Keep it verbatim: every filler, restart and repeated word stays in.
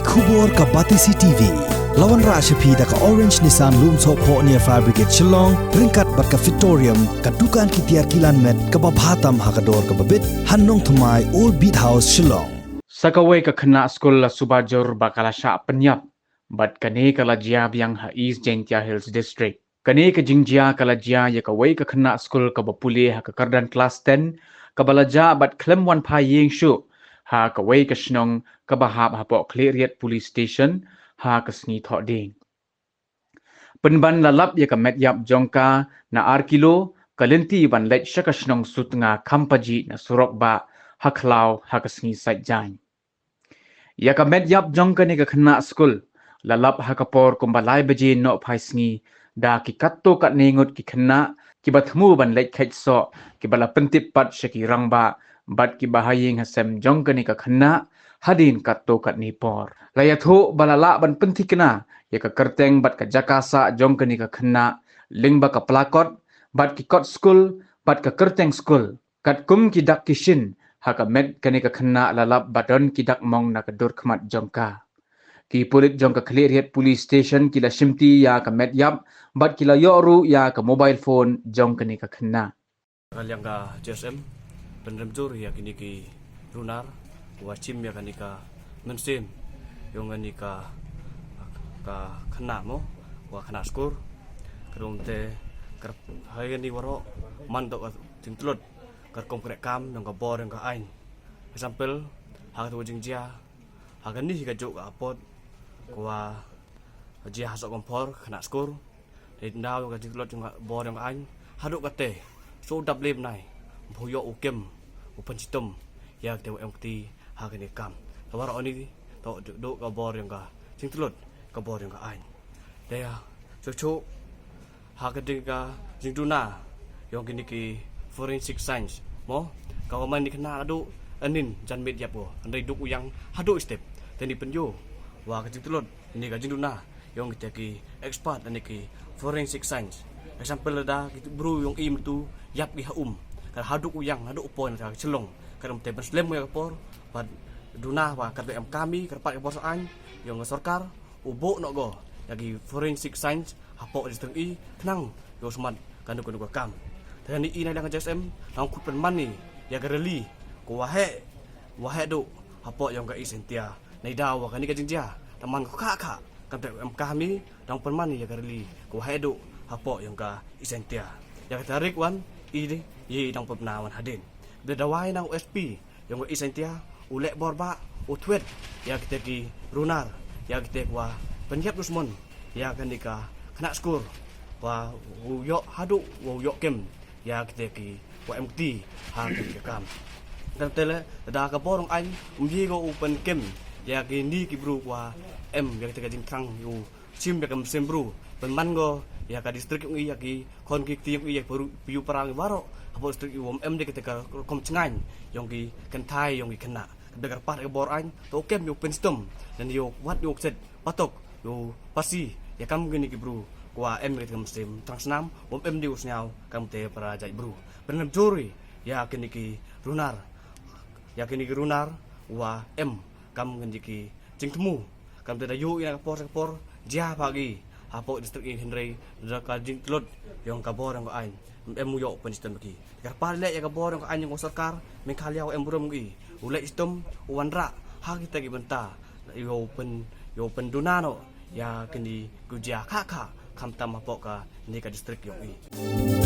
Khubor ka Batesi T V. La wanrah sha phi da ka Orange Nissan Lumsohphoh near Fire Brigade Shillong, ryngkat bad ka Fitorium, ka dukan ki tiar kilan met kaba bha tam ha ka dor kaba bit, ha Nongthymmai, Old Beat House, Shillong. Sa kawei ka khynnah skul la suba jur ba ka la shah pynïap, bad kane ka la jia biang ha East Jaintia Hills District. Kane ka jingjia ka la jia ïa kawei ka khynnah skul kaba pule ha ka kyrdan klas ten, kaba la jah bad khlem wan phai ïing shuh ha kawei ka shnong kaba hap hapoh Khliehriat Police Station ha ka sngi Thohdieng. Pynban la lap ïa ka met ïap jong ka na ar kilo, ka lynti ban leit sha ka shnong Sutnga Khampajih na surok bah ha Khlaw ha ka sngi Saitjaiñ. Ïa ka met ïap jong kane ka khynnah skul la lap ha ka por kumba lai baje nohphai sngi da ki katto katne ngut ki khynnah kiba thmu ban leit kheit soh, kiba la pyntip pat sha ki rangbah bad kiba ha ïing ha sem jong kane ka khynnah hadien katto katne por. La ïathuh ba la lah ban pynthikna ïa ka kyrteng bad ka jaka sah jong kane ka khynnah lyngba ka plakot bad ki kot skul bad ka kyrteng skul. Katkum ki dak ki shin ha ka met kane ka khynnah la lap ba don ki dak mong na ka dur khmat jong ka. Ki pulit jong ka Khliehriat Police Station ki la shimti ïa ka met ïap bad ki la ïoh ruh ïa ka mobile phone jong kane ka khynnah. Ka liang ka J S M pynrem jur ïa kine ki runar, wa shim ïa kane ka mynsiem jong kane ka, ka khynnah mo, wa khynnah skul. Ka dum te ka, ha kane waroh man to ka jingtlot ka rukom kreh kam jong ka bor jong ka aiñ. Example, ha kato ka jingjia, ha kane hi kajuh ka apot, ka wa jia ha Sohkymphor, khynnah skul. Dei tang ka jingtlot jong ka bor jong ka aiñ, haduh kata, shu dap lem nai, ba u ïoh u kem u pynshitom ïa kata u em kti ha kane ka kam. Te waroh kane to duh ka bor jong ka jingtlot ka bor jong ka aiñ. Te ïa, shu shu ha ka ding ka jingduna jong kine ki forensic science mo, ka wa man ni khynnah haduh anin jan met ïap ko, hynrei duk u ïang haduh step. Te ni pynjur wa ka jingtlot ni ka jingduna jong kita ki expert ne ki forensic science. Example, lada ki bru jong i mynta ïap ki ha um, ka haduh u ïang haduh u poi na ka shlong, ka dum te ban slem ka por, bad duna wa ka em kami ka pat ka bor sa aiñ jong ka sorkar, u buh noh ko ïa ki forensic science hapoh district i, khnang ïoh smat kano kano ka kam. Te ni i na liang ka J S M nang khut pynman ni ïa ka rally ko wa heh, wa heh duh hapoh jong ka East Jaintia. Nai daw wa kane ka jingjia, te man ko kha kha, kam te em kami, dang pynman ni ïa ka rally ko wa heh duh hapoh jong ka East Jaintia. Ïa ka tarik wan i dei, i dang pynman wan hadien. Te dawai na u S P jong ka East Jaintia u leh bor ba u thwet ïa kita ki runar, ïa kita ki wa pynïap dusmon ïa kane ka khynnah skul, wa u ïoh haduh wa u ïoh kem ïa kita ki wa em kti ha kane ka kam. Kan te le da ka bor jong aiñ um ïoh ko u pynkem ïa kine ki bru wa em ïa kita ka jingthrang, u shim ïa ka mynsiem bru, pynman ko ïa ka district jong i, ïa ki khon ki kti jong i, ïa ki pyrshah para jong i waroh hapoh district i, wa em de kita ka rukom chngaiñ jong ki kynthei jong ki khynnah. Ka bek kyrpad ka bor aiñ to kem ïa u pynshitom, ne ïa u wat ïa u kset patok ïa u pasi ïa kam kine ki bru ko wa em ïa kita ka mynsiem thrang snam, wa em de u sngew kam te para jait bru. Pynrem jur ïa kine ki runar, ïa kine ki runar wa em kam kine ki jingthmu. Kam te da ïoh ïa ka por sa ka por jia ba ki hapoh district i, hynrei da ka jingtlot jong ka bor jong ka aiñ, em u ïoh pynshitom ki. Kyrpad leh ïa ka bor jong ka aiñ jong ka sorkar Meghalaya, em burom ki u leh shitom, u wanrah ha kita ki bynta, ïa u pyn, ïa u pynduna noh ïa kine ki jia kha kha, khamtam hapoh kane ka district jong i.